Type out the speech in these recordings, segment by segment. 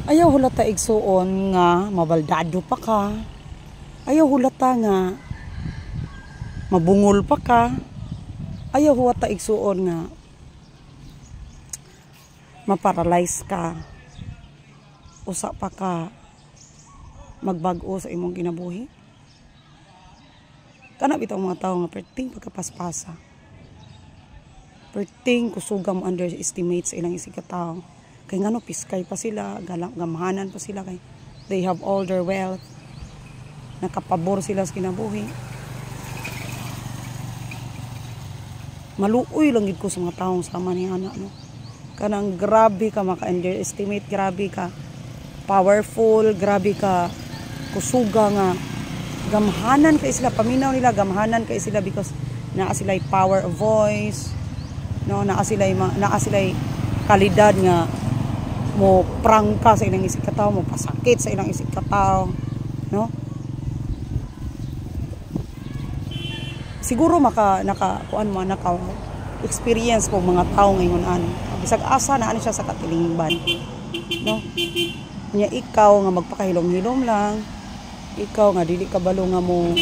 Ayaw hulata, igsuon, nga mabaldado pa ka. Ayaw hulata nga mabungol pa ka. Ayaw hulata, igsuon, nga maparalyze ka. Usa pa ka magbag-o sa imong kinabuhi. Kana bitaw mga tao nga perting pagkapaspasa. Perting kusuga mo underestimate sa ilang isig tao. Kay ngano, piskay pa sila, gamhanan pa sila kay they have all their wealth. Nakapabor sila sa kinabuhi. Maluoy lang gid ko sa mga taong sama ni ana, no. Kanang grabe ka maka-underestimate, grabe ka powerful, grabe ka kusuga nga gamhanan kay sila, paminaw nila gamhanan kay sila because naa sila power of voice, no, naa sila kalidad nga mo prangka sa ilang isig katawo, mo pasakit sa ilang isig katawo, no. Siguro maka naka kuan mo, naka experience po mga tao ngayon ano, bisag asa na ano siya sa katilingban, no. Nya ikaw nga magpakahilom-hilom lang, ikaw nga dili ka balo nga mo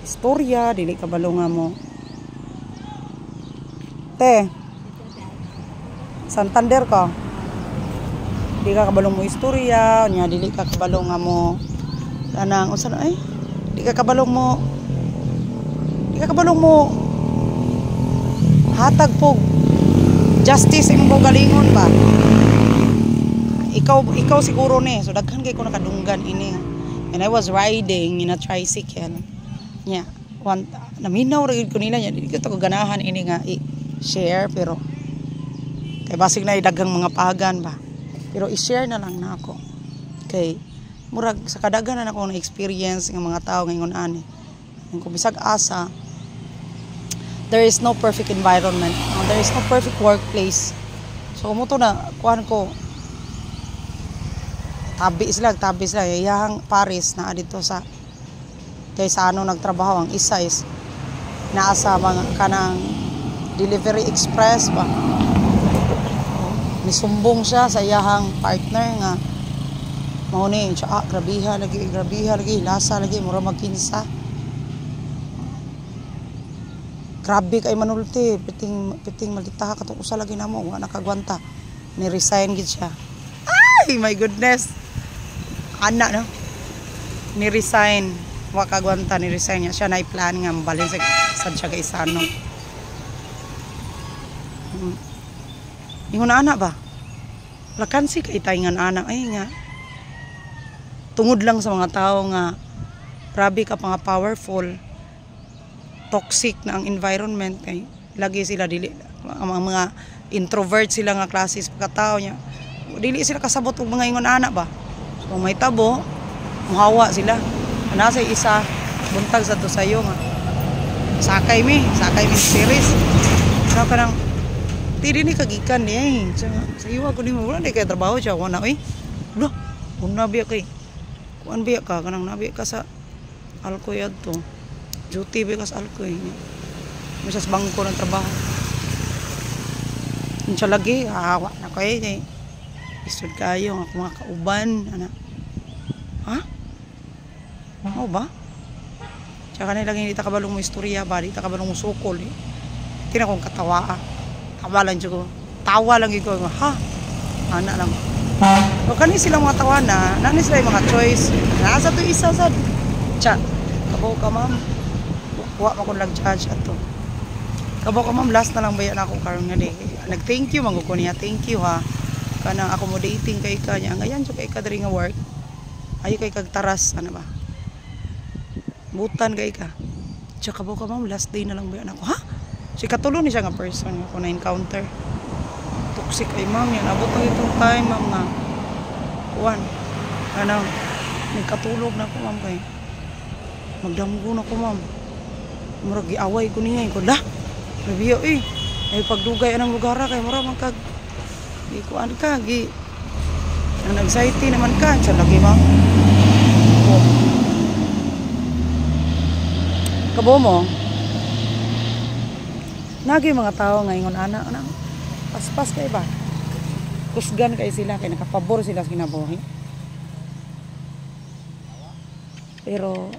istorya, dili ka balo nga mo te Santander ka, di ka kabalo mo istorya nya, dili ka kabalo nga mo kanang unsa na ay, di ka kabalo mo hatag po justice imong kaugalingon ba. Ikaw siguro ni, so daghan kay ko nakadunggan ini. And I was riding in a tricycle nya, one naminaw ra gid ko nila nya, dili ko to ganahan ini nga i-share, pero kay basig na daghang mga pagan ba, pero i-share na lang na ako kay murag sa kadaghanan ako na experience ng mga tao ngayon ani. Kung bisag asa, there is no perfect environment, no? There is no perfect workplace. So mo to na kuan ko, tabi sila, tabi sila. Iyahang Paris na dito sa kay sa ano nagtrabaho. Ang isa is naa sa mga kanang delivery express ba. Nisumbong siya sa iyahang partner nga mao ni siya, ah, grabiha lagi, grabiha lagi, lasa lagi, mura magkinsa. Grabe kay manulti, piting piting maldita katong usa lagi namo, wa nakagwanta. Ni resign gid siya. Ay, my goodness. Ana no. Ni resign, wa kagwanta, ni resign niya siya na plan nga mobalhin sa sad siya kay Isano. Ingon ana ba? Lakansi kay tay nga ana ay nga. Tungod lang sa mga tao nga grabe ka pa nga powerful, toxic na ang environment kay lagi sila dili ang mga introvert sila nga classes pagkatao niya. Dili sila kasabot og mga ingon ana ba. So may tabo, muhawa sila. Ana sa isa buntag sa to sayo nga sakay mi series. So kanang ti ni kagikan ni eh. Sa iyo ako ni mo wala di kay trabaho siya wala oy. Lo, una biya kay kuan biya ka kanang nabi ka sa Alcoy adto. Duty biya ka sa Alcoy. Mo sa bangko ng trabaho. Unsa lagi hawa na ko eh. Isod kayo nga akong mga kauban ana. Ha? Mao ba? Tsaka nila hindi ta kabalong mo istorya ba, di ta kabalong mo sukol eh. Tina kong katawa ah. Tawa lang ko. Tawa lang ko. Ha? Ana lang. So kani sila mga tawana, nani sila yung mga choice. Nasa to isa sad. Tsa, kabaw ka ma'am. Wa ma kon lang judge ato. Kabaw ka ma'am, last na lang bayan ako karon nga di. Nag-thank you man ko niya. Thank you ha. Kanang accommodating kay ka niya. Ngayon jud kay ka diri nga work. Ayo kay kag taras ano ba? Butan kay ka. Tsa, kabaw ka ma'am, last day na lang bayan ako. Ha? Si katulo ni siya nga person nga ako na encounter. Toxic ay ma'am yan. Abot ang itong time ma'am nga kuan. Ano, nagkatulog na ako ma'am kay magdamgo na ko ma'am. Murag giaway ko niya ko lah. Grabe eh. Ay pagdugay anang lugar kay mura man kag di kuan ka gi ang anxiety naman ka siya lagi ma'am. Oh. Kabo mo. Nagi mga tao nga ingon ana ana paspas kay ba. Kusgan kay sila kay nakapabor sila sa kinabuhi. Pero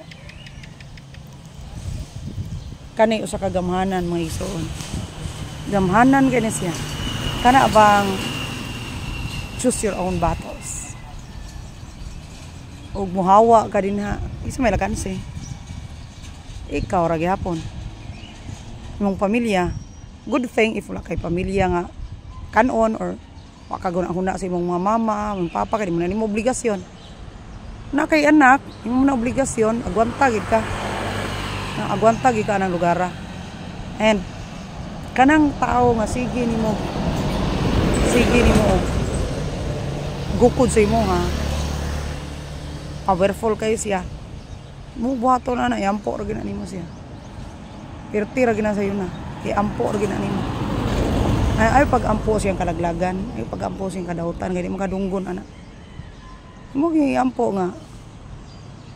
kani usa ka gamhanan, mga igsoon. Gamhanan kani siya. Kana bang choose your own battles. Og muhawa ka dinha, isa may lakanse. Ikaw ra gihapon. Imong pamilya, good thing if wala kay pamilya nga kanon or wa ka guna sa imong mga mama, imong papa, kay di mo na nimo obligasyon. Na kay anak, imo na obligasyon, agwanta gid ka. Na agwanta gid ka ng lugar. And kanang tao nga sige nimo og gukod sa imo nga powerful kayo siya mo, buhaton na na, iampo ra gina nimo siya. Pirti ra gina sayo na iampo ra gina nimo. Ay, ay pag ampo siyang kalaglagan, ay pag ampo siyang kadautan kay di mo kadunggon ana mo. Giampo nga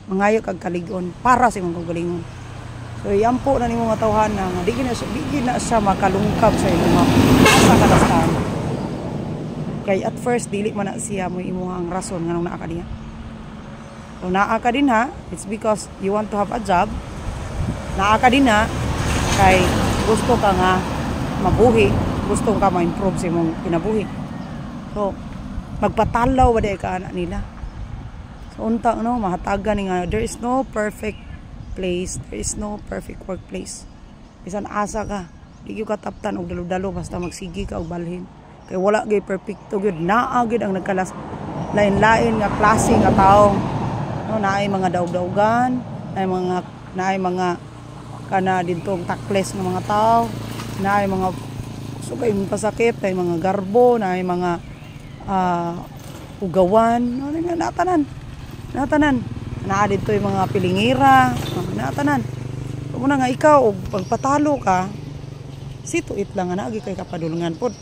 mangayo kag kalig-on para sa imong kaugalingon. So iampo na nimo nga tawhana nga di gina siya makalungkab sa imong asa ka. Kay at first dili man na siya mo imuhang rason nganong naa ka diha. So naa ka dinha, it's because you want to have a job. Naa ka dinha kay gusto ka nga mabuhi, gusto ka ma-improve sa imong kinabuhi. So magpatalaw ba di ka anak nila. So unta no mahatagan ni nga there is no perfect place, there is no perfect workplace. Bisan asa ka, di gyud ka taptan og dalo-dalo basta magsige ka og balhin. Kay wala gyud perfecto gyud, naa gyud ang nagkalas lain-lain nga klase nga tao. No, naay mga daog-daogan, naay mga kana didtong takles nga mga tao, naay mga sugay pasakit, naay mga garbo, naay mga ugawan, no, nga natanan. Natanan. Naa didto yung mga pilingira, natanan. So, muna nga ikaw og pagpatalo ka, see to it lang nga naagi kay kapadulngan pod.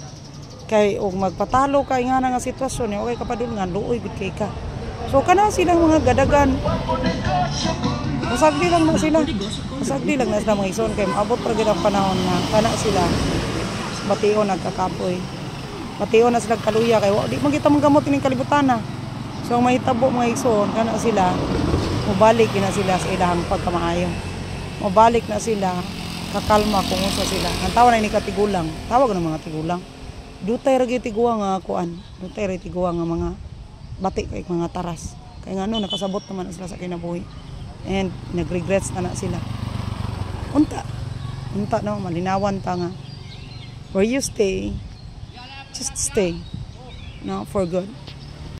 Kay og magpatalo ka nga na nga sitwasyon, okay kapadulngan, luoy gud kay ka. So kana silang mga gadagan. Masagdi lang na sila. Masagdi lang na sila, mga igsoon, kay maabot ra gid ang panahon nga kana sila bation nagkakapoy. Bation na sila kaluya kay wa di man kita manggamot ining kalibutan na. So ang mahitabo, mga igsoon, kana sila mobalik na sila sa ilahang pagkamaayo. Mobalik na sila kakalma kung unsa sila. Ang tawa na ini katigulang, tawag ng mga tigulang. Dutay ra gyud tiguang nga kuan, dutay ra tiguang nga mga bati kay mga taras. Kay ngano, nakasabot naman na sila sa kinabuhi. And nagregrets na na sila. Unta. Unta no, malinawan ta nga where you stay, just stay. No, for good.